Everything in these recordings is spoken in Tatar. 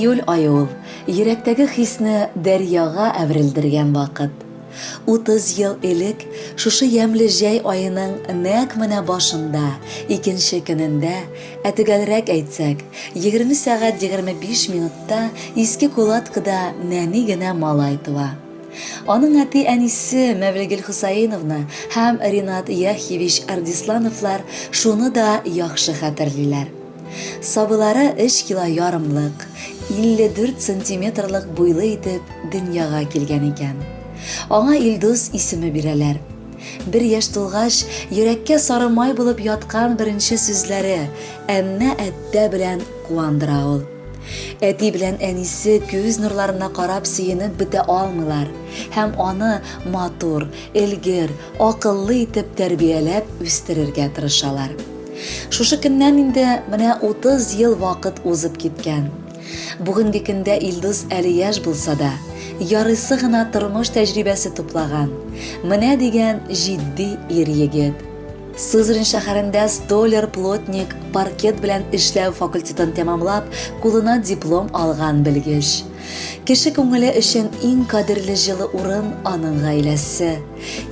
Июль ае ул, йөрәктәге хисне дәрьяга әверелдергән вакыт. 30 ел элек, шушы ямьле җәй аеның нәкъ менә башында, икенче көнендә, ә төгәлрәк әйтсәк, 20 сәгать 25 минутта Иске Кулаткыда нәни генә малай туа. Аның әти-әнисе Мәвлегөл Хусаиновна һәм Ринат Яхьевич Ардислановлар шуны да яхшы хәтерлиләр. Сабыйлары өч кило ярымлык, 54 сантиметрлык буйлы итеп дөньяга килгән икән. Аңа Илдус исеме бирәләр. Бер яшь тулгач, йөрәккә сары май булып яткан беренче сүзләре әннә-әттә белән куандыра ул. Әти белән әнисе күз нурларына карап сөенеп бетә алмыйлар һәм аны матур, элгер, акыллы итеп тәрбияләп үстерергә тырышалар. Шушы көннән инде менә 30 ел вакыт узып киткән. Бүгенге көндә Илдус әле яшь булса да, ярыйсы гына тормыш тәҗрибәсе туплаган, менә дигән җитди ир-егет. Сызрань шәһәрендә столяр-плотник, паркет белән эшләү факультетын тәмамлап, кулына диплом алган белгеч. Кеше күңеле өчен иң кадерле җылы урын аның гаиләсе.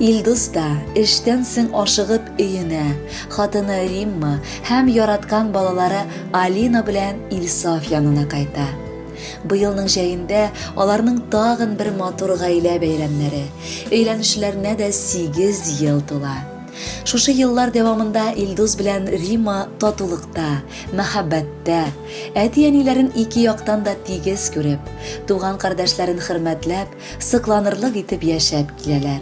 Илдус та, эштән соң ашыгып өенә, хатыны Римма һәм яраткан балалары Алина белән Илсаф янына кайта. Быелның җәендә аларның тагын бер матур гаилә бәйрәмнәре, өйләнешүләренә дә 8 ел тула. Шушы еллар дәвамында Илдус белән Рима татулыкта, мәхәббәттә, әти-әниләрен ике яктан да тигез күреп, туган кардәшләрен хөрмәтләп, сокланырлык итеп яшәп киләләр.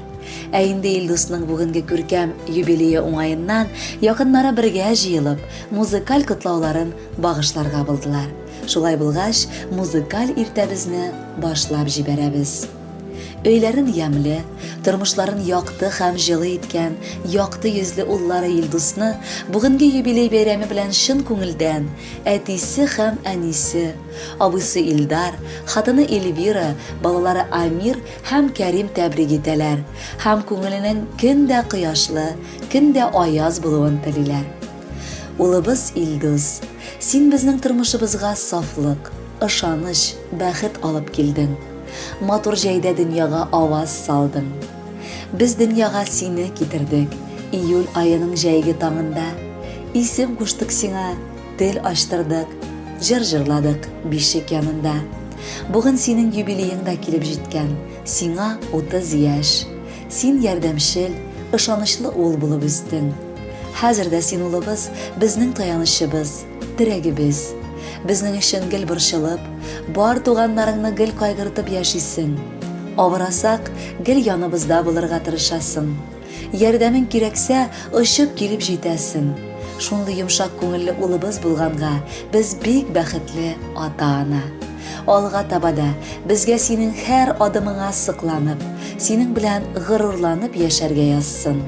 Ә инде Илдусның бүгенге күркәм юбилее уңаеннан якыннары бергә җыелып, музыкаль котлауларын багышларга булдылар. Шулай булгач, музыкаль иртәбезне башлап җибәрәбез. Өйләрен ямьле, тормышларын якты һәм җылы иткән якты йөзле уллары Илдусны бүгенге юбилей бәйрәме белән чын күңелдән әтисе һәм әнисе, абыйсы Илдар, хатыны Эльвира, балалары Амир һәм Кәрим тәбрик итәләр һәм күңеленең көн дә кояшлы, көн дә аяз булуын телиләр. Улыбыз Илдус, син безнең тормышыбызга сафлык, ышаныч, бәхет алып килдең. Матур җәйдә дөньяга аваз салдың. Без дөньяга сине китердек, июль аеның җәйге таңында. Исем куштык сиңа, тел ачтырдык, җыр җырладык бишек янында. Бүген синең юбилеең да килеп җиткән, сиңа 30 яшь. Син ярдәмчел, ышанычлы ул булып үстең. Хәзер дә син улыбыз, безнең таянычыбыз. Терәгебез. Безнең өчен гел борчылып, бар туганнарыңны гел кайгыртып яшисең. Авырасак, гел яныбызда булырга тырышасың. Ярдәмең кирәксә, очып килеп җитәсең. Шундый йомшак күңелле улыбыз булганга, без бик бәхетле ата-ана. Алга таба да безгә синең һәр адымыңа сокланып, синең белән горурланып яшәргә язсын.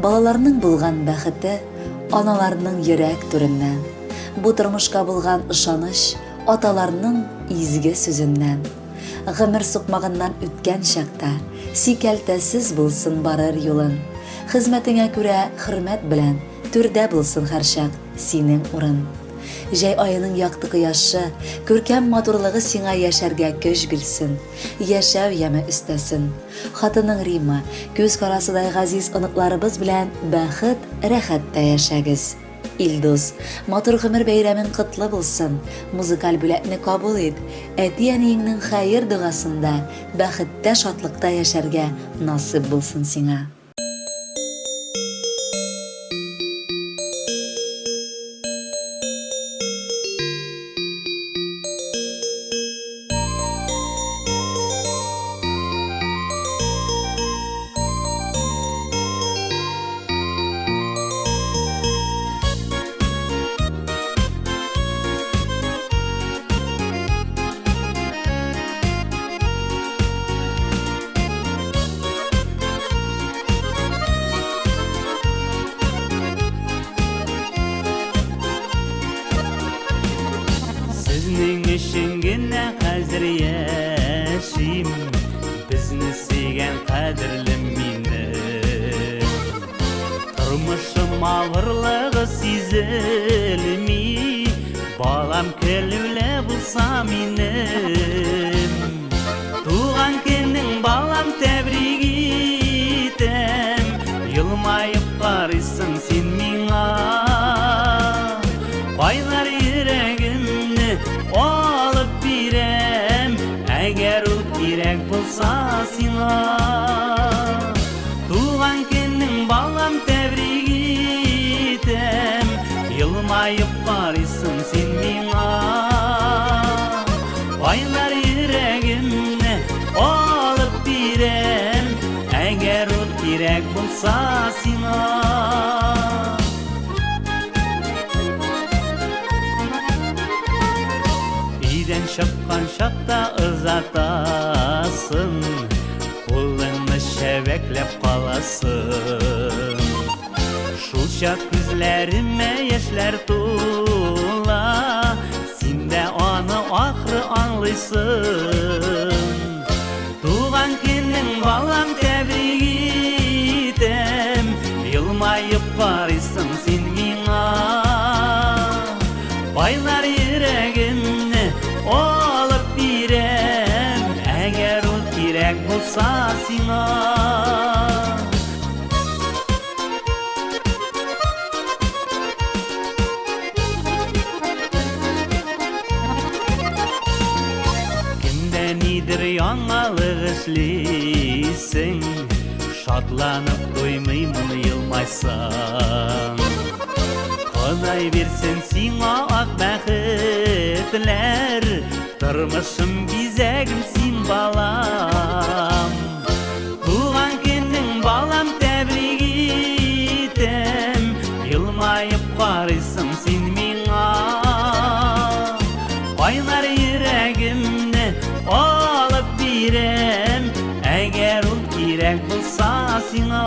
Балаларның булган бәхете, аналарның йөрәк түреннән. Бу тормышка булган ышаныч, аталарның изге сүзеннән. Гомер сукмагыннан үткән чакта, сикәлтәсез булсын барыр юлың. Хезмәтеңә күрә хөрмәт белән, түрдә булсын һәрчак синең урын. Җәй аеның якты кояшы, күркәм матурлыгы сиңа яшәргә көч бирсен, яшәү яме өстәсен. Хатының Римма, күз карасыдай газиз оныкларыбыз белән бәхет, рәхәттә яшәгез. Илдус, матур гомер бәйрәмең котлы булсын, музыкаль бүләкне кабул ит, әти-әниеңнең хәер-догасында, бәхеттә-шатлыкта яшәргә насыйп булсын сиңа. Сезнең өчен генә хәзер яшим, Безне сөйгән кадерлем минем. Тормышым авырлыгы сизелми, Балам көлүле булса минем. Туган көнең, балам, тәбрик итәм. Елмаеп карыйсың син миңа. Кайнар йөрәгемне алып бирәм, әгәр ул кирәк булса сиңа. Туган көнең, балам, тәбрик итәм. Елмаеп карыйсың син миңа. Кайнар йөрәгемне алып бирәм, әгәр ул кирәк булса сиңа. Өйдән чыккан чакта озатасың, кулыңны чәбәкләп каласың. Шул чак күзләремә яшьләр тула, син дә аны ахры аңлыйсың. Туган көнең, балам, тәбрик итәм, елмаеп карыйсың син миңа. Кайнар йөрәгемне алып бирәм, әгәр ул кирәк булса сиңа. Кемдә нидер яңалык эшлисең, Шатланып туймыймын елмайсаң. Ходай бирсен сиңа ак бәхетләр, Тормышым бизәгем син, балам. Туган көнең, балам, тәбрик итәм, Елмаеп карыйсың син миңа. Кайнар йөрәгемне алып бирәм, әгәр ул кирәк булса сиңа.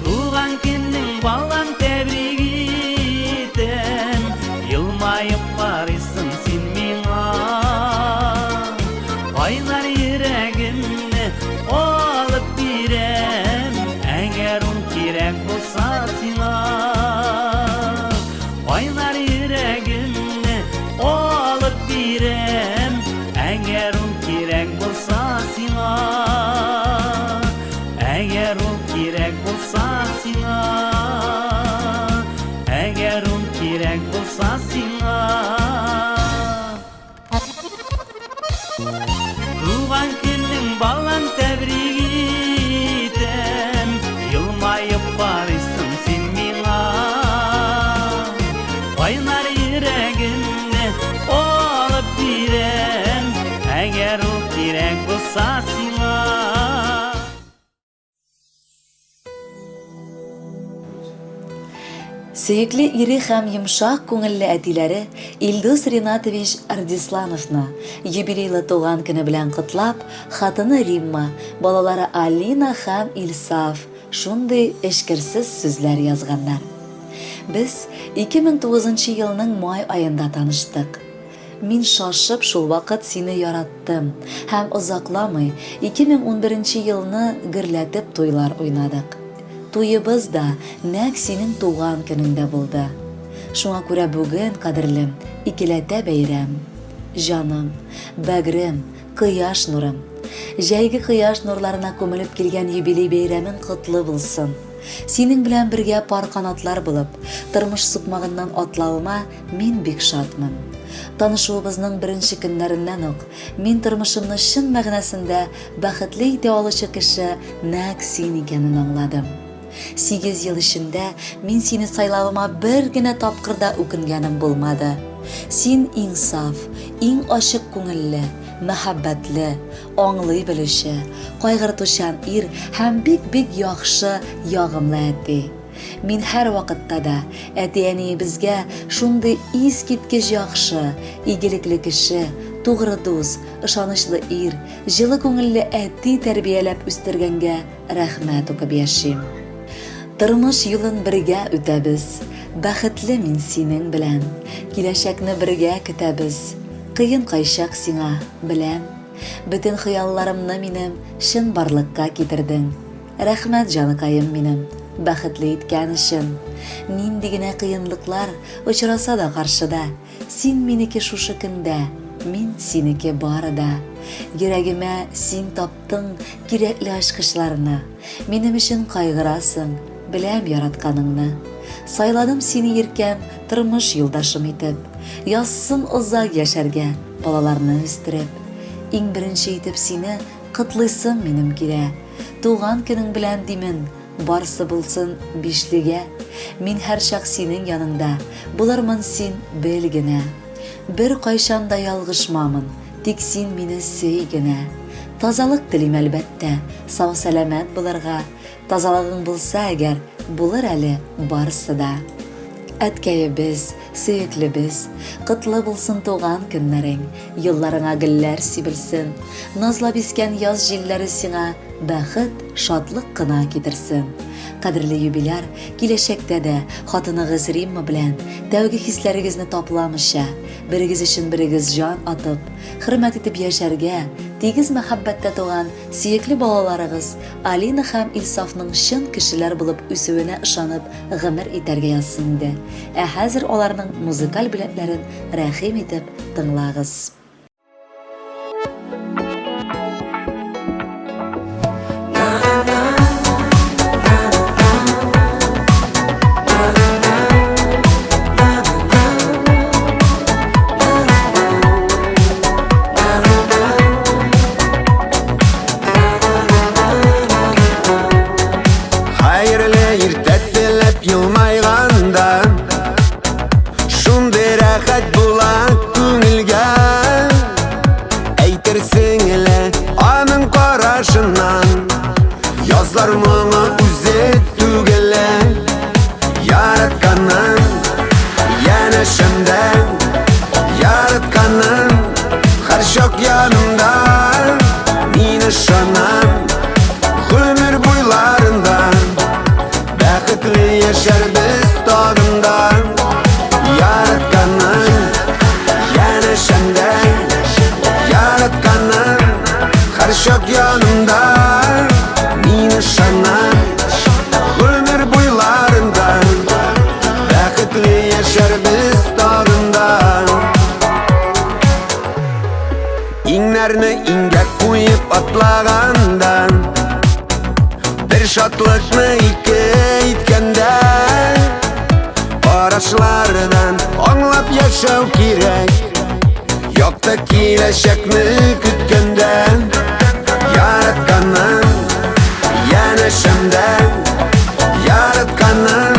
Туган көнең, балам, тәбрик итәм, Елмаеп карыйсың син миңа. Кайнар йөрәгемне алып бирәм, әгәр ул кирәк булса сиңа. Кайнар йөрәгемне алып бирәм, әгәр ул кирәк булса сиңа. Әгәр ул кирәк булса сиңа. Әгәр ул кирәк булса сиңа. Туган көнең, балам, тәбрик итәм, Елмаеп карыйсың син миңа. Кайнар йөрәгемне алып бирәм, әгәр ул кирәк булса сиңа. Сөекле ире һәм йомшак күңелле әтиләре Илдус Ринатович Ардислановны юбилейлы туган көне белән котлап, хатыны Римма, балалары Алина һәм Илсаф шундый эчкерсез сүзләр язганнар. Без 2009 елның май аенда таныштык. Мин шашып шул вакыт сине яраттым һәм озакламый 2011 елны гөрләтеп туйлар уйнадык. Туебыз да нәкъ синең туган көнеңдә булды. Шуңа күрә бүген, кадерлем, икеләтә бәйрәм. Җаным, бәгърем, кояш нурым. Җәйге кояш нурларына күмелеп килгән юбилей бәйрәмең котлы булсын. Синең белән бергә пар канатлар булып, тормыш сукмагыннан атлавыма Мин бик шатмын. Танышуыбызның беренче көннәреннән үк мин тормышымны чын мәгънәсендә бәхетле итә алучы кеше нәкъ син икәнен аңладым. Сигез ел эчендә мин сине сайлавыма бер генә тапкыр да үкенгәнем булмады. Син иң саф, иң ачык күңелле, мәхәббәтле, аңлый белүче, кайгыртучан ир һәм бик-бик яхшы, ягымлы әти. Мин һәрвакытта да әти-әниебезгә шундый искиткеч яхшы, игелекле кеше, тугры дус, ышанычлы ир, җылы күңелле әти тәрбияләп үстергәнгә рәхмәт укып яшим. Тормыш юлын бергә үтәбез, бәхетле мин синең белән, киләчәкне бергә көтәбез. Кыен кайчак сиңа, беләм. Бөтен хыялларымны минем чынбарлыкка китердең. Рәхмәт, җаныкаем минем. бәхетле иткән өчен. Нинди генә кыенлыклар очраса да каршыда, син минеке шушы көндә, мин синеке бары да. Йөрәгемә син таптың кирәкле ачкычларны, минем өчен кайгырасың, беләм яратканыңны. Сайладым сине иркәм, тормыш юлдашым итеп. Язсын озак яшәргә, балаларны үстереп. Иң беренче итеп сине котлыйсым минем килә. Туган көнең белән димен, барсы булсын бишлегә. Мин һәрчак синең яныңда, булырмын син бел генә. Бер кайчан да ялгышмамын, тик син мине сөй генә. Тазалык телим, әлбәттә, сау-сәламәт булырга. Тазалыгың булса әгәр, булыр әле барсы да. Әткәебез, сөеклебез, котлы булсын туган көннәрең, юлларыңа гөлләр сибелсен, назлап искән яз җилләре сиңа бәхет, шатлык кына китерсен. Кадерле юбиляр, киләчәктә дә хатыныгыз Римма белән тәүге хисләрегезне тапламыйча, берегез өчен берегез җан атып, хөрмәт итеп яшәргә, тигез мәхәббәттә туган Сөекле балаларыгыз Алина һәм Илсафның чын кешеләр булып үсүенә ышанып гомер итәргә язсын иде. Ә хәзер аларның музыкаль бүләкләрен рәхим итеп тыңлагыз. Хәерле иртә теләп елмайганда Шундый рәхәт була күңелгә Әйтерсең лә аның карашыннан Язлар моңы үзе түгелә Яратканын янәшәмдә Яратканын һәрчак янымда Мин ышанам гомер буйларында Бәхетле яшәрбез тагын да Яратканын янәшәмдә Яратканын һәрчак янымда Мин ышанам гомер буйларында Бәхетле яшәрбез тагын да Иңнәрне иңгә куеп атлаганда Бер шатлыкны ике иткәндә Карашлардан аңлап яшәү кирәк Якты киләчәкне көткәндә Яратканың янәшәмдә Яратканың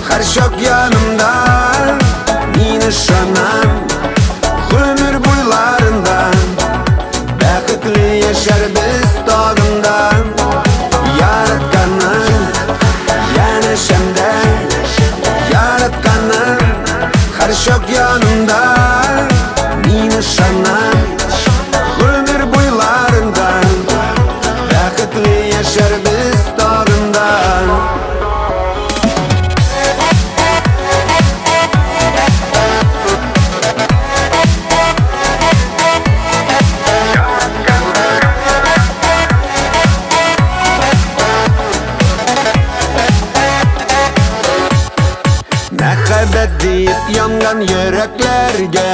һәрчак янымда Мин ышанам гомер буйларында Бәхетле яшәрбез тагын да Яратканың янәшәмдә Яратканың һәрчак янымда Мин ышанам гомер буйларында Бәхетле яшәрбез тагын да Мәхәббәт диеп янган йөрәкләргә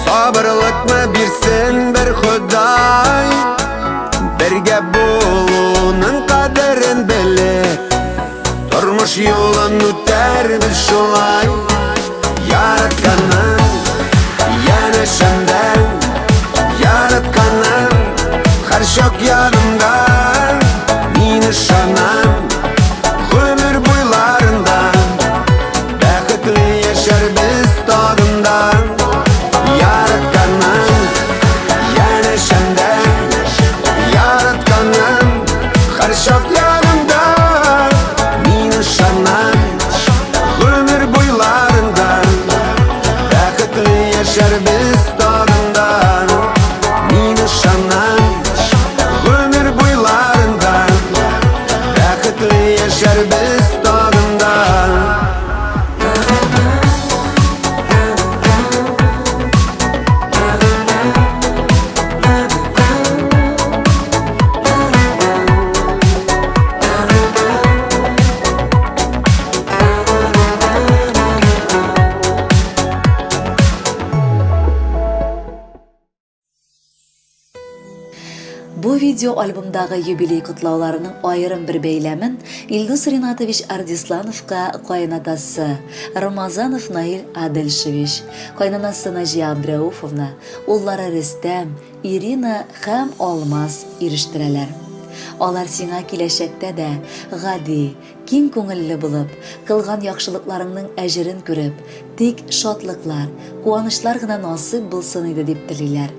Сабырлыкны бирсен бер Ходай Бергә булуның кадерен белеп Тормыш юлын үтәрбез шулай Яратканым янәшәмдә Яратканым һәрчак янымда Мин ышанам гомер буйларында Бәхетле яшәрбез тагын да Яратканым янәшәмдә Яратканым һәрчак янымда Мин ышанам гомер буйларында Бәхетле яшәрбез тагын да Мин ышанам гомер Бу видеоальбомдагы юбилей котлауларының аерым бер бәйләмен Илдус Ринатович Ардислановка каенатасы Рамазанов Наил Адельшевич, кайнанасы Наҗия Абдрәуфовна, уллары Рөстәм, Ирина һәм Алмаз ирештерәләр. Алар сиңа киләчәктә дә гади, киң күңелле булып, кылган яхшылыкларыңның әҗерен күреп, тик шатлыклар, куанычлар гына насыйп булсын иде дип телиләр.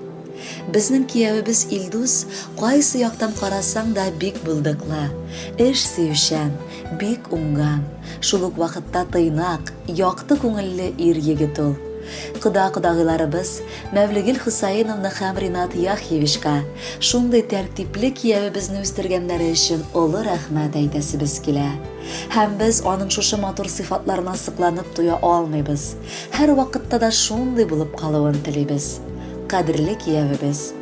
Безнең киявебез Илдус кайсы яктан карасаң да бик булдыклы, эш сөючән, бик уңган, шул ук вакытта тыйнак, якты күңелле ир-егет ул. Кода-кодагыйларыбыз Мәвлегөл Хөсәеновна һәм Ринат Яхьевичка шундый тәртипле киявебезне үстергәннәре өчен олы рәхмәт әйтәсебез килә. Һәм без аның шушы матур сыйфатларына сокланып туя алмыйбыз. Һәрвакытта да шундый булып калуын телибез. Кадерле киявебез!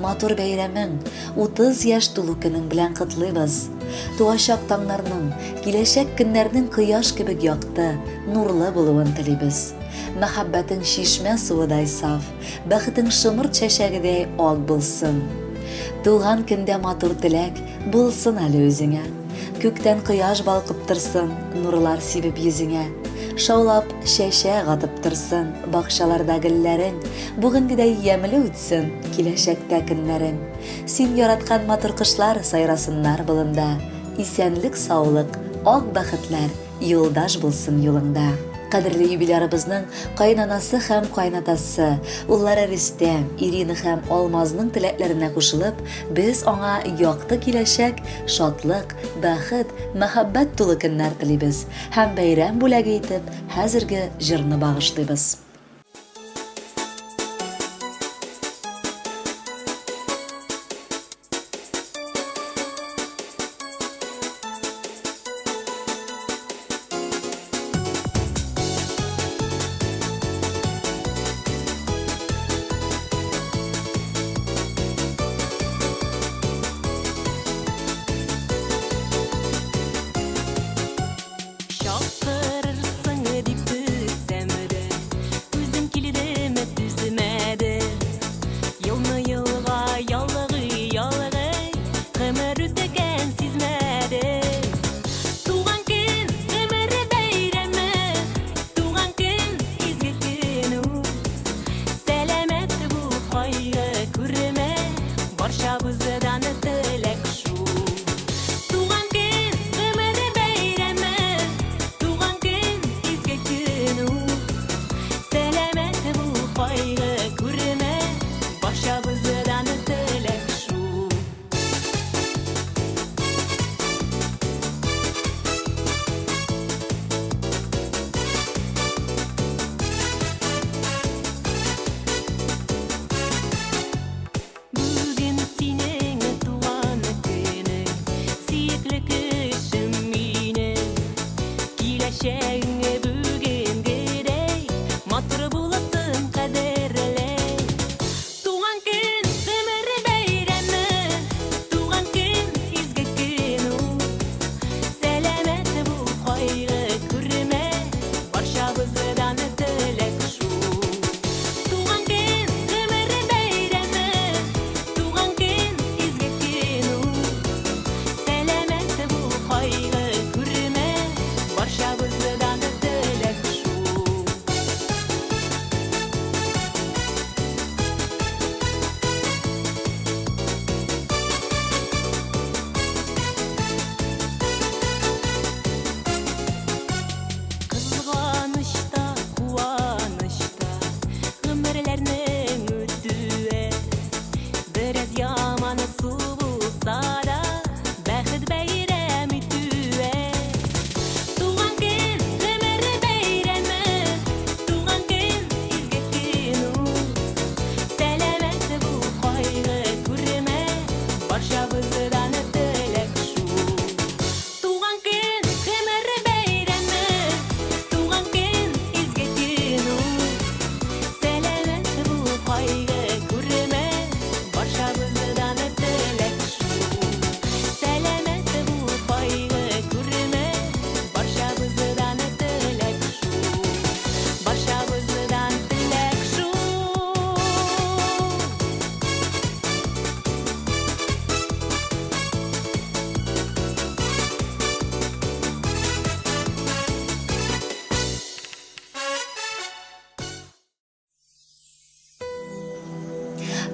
Матур бәйрәмең, 30 яшь тулу көнең белән котлыйбыз! Туачак таңнарның, киләчәк көннәрнең кояш кебек якты, нурлы булуын телибез. Мәхәббәтең чишмә суыдай саф, бәхетең шомырт чәчәгедәй ак булсын. Туган көндә матур теләк булсын әле үзеңә. Күктән кояш балкып торсын, нурлар сибеп йөзеңә. Шаулап чәчәк атып торсын бакчаларда гөлләрең, бүгенгедәй ямьле үтсен киләчәктә көннәрең. Син яраткан матур кошлар сайрасыннар болында. Исәнлек-саулык, ак бәхетләр Юлдаш булсын юлыңда. Кадерле юбилярыбызның каенанасы һәм каенатасы, уллары Рөстәм, Ирина һәм Алмазның теләкләренә кушылып, без аңа якты киләчәк, шатлык, бәхет, мәхәббәт тулы көннәр телибез һәм бәйрәм бүләге итеп хәзерге җырны багышлыйбыз. Чакырырсың дип көтсәм дә, Үзем килдем, түзмәдем. Елны елга ялгый-ялгый, Гомер үткән сизмәдем. Туган көн, гомер бәйрәме, Туган көн, изге көн ул. Сәламәт бул, кайгы күрмә, Барчабыздан теләк шул. Туган көн, гомер бәйрәме, Туган көн, изге көн ул. Сәламәт бул, кайгы күрмә, Барчабыздан теләк шул. Бүген синең туган көнең, Сөекле кешем минем. Киләчәгең бүгенгедәй Матур булсын, кадерле. Туган көн, гомер бәйрәме, Туган көн, изге көн ул. Сәламәт бул, кайгы күрмә, Барчабыздан теләк шул. Туган көн, гомер бәйрәме, Туган көн, изге көн ул. Сәламәт бул, кайгы күрмә, Барчабыздан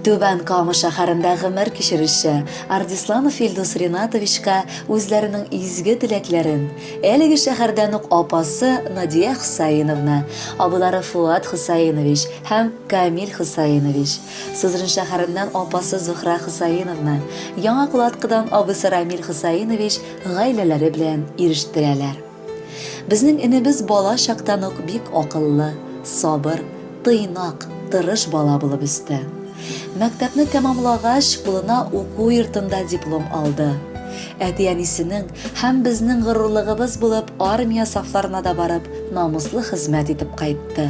Түбән Кама шәһәрендә гомер кичерүче Ардисланов Илдус Ринатовичка үзләренең изге теләкләрен әлеге шәһәрдән үк апасы Надия Хусаиновна, абыйлары Фуат Хусаинович һәм Камил Хусаинович, Сызран шәһәреннән апасы Зухра Хусаиновна, Яңа Кулаткыдан абыйсы Рамил Хусаинович гаиләләре белән ирештерәләр. Безнең энебез бала чактан ук бик акыллы, сабыр, тыйнак, тырыш бала булып үсте. Мәктәпне тәмамлагач, кулына уку йортында диплом алды. Әти-әнисенең һәм безнең горурлыгыбыз булып армия сафларына да барып, намуслы хезмәт итеп кайтты.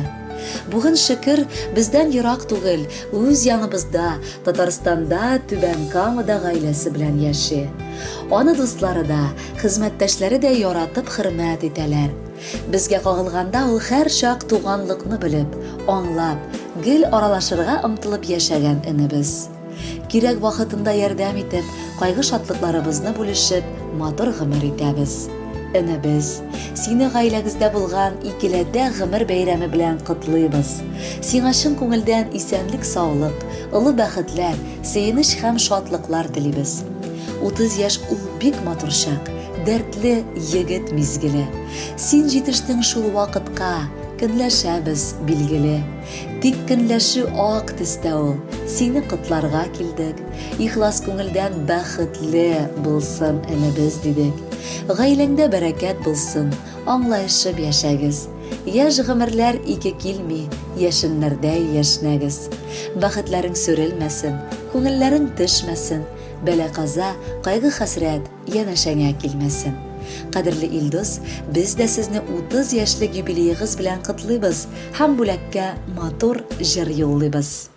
Бүген, шөкер, бездән ерак түгел, үз яныбызда, Татарстанда, Түбән Камада гаиләсе белән яши. Аны дуслары да, хезмәттәшләре дә яратып хөрмәт итәләр. Безгә кагылганда ул һәрчак туганлыкны белеп, аңлап, гел аралашырга омтылып яшәгән энебез. Кирәк вакытында ярдәм итеп, кайгы-шатлыкларыбызны бүлешеп, матур гомер итәбез. Энебез, сине гаиләгездә булган икеләтә гомер бәйрәме белән котлыйбыз. Сиңа чын күңелдән исәнлек-саулык, олы бәхетләр, сөенеч һәм шатлыклар телибез. 30 яшь ул бик матур чак, дәртле егет мизгеле. Син җитештең шул вакытка, көнләшәбез, билгеле. Тик көнләшү ак төстә ул, сине котларга килдек. Ихлас күңелдән бәхетле булсын энебез дидек. Гаиләңдә бәрәкәт булсын, аңлаешып яшәгез. Яшь гомерләр ике килми, яшеннәрдәй яшьнәгез. Бәхетләрең сүрелмәсен, күңелләрең төшмәсен, бәла-каза, кайгы-хәсрәт янәшәңә килмәсен. Кадерле Илдус, без дә сезне 30 яшьлек юбилеегыз белән котлыйбыз һәм бүләккә матур җыр юллыйбыз.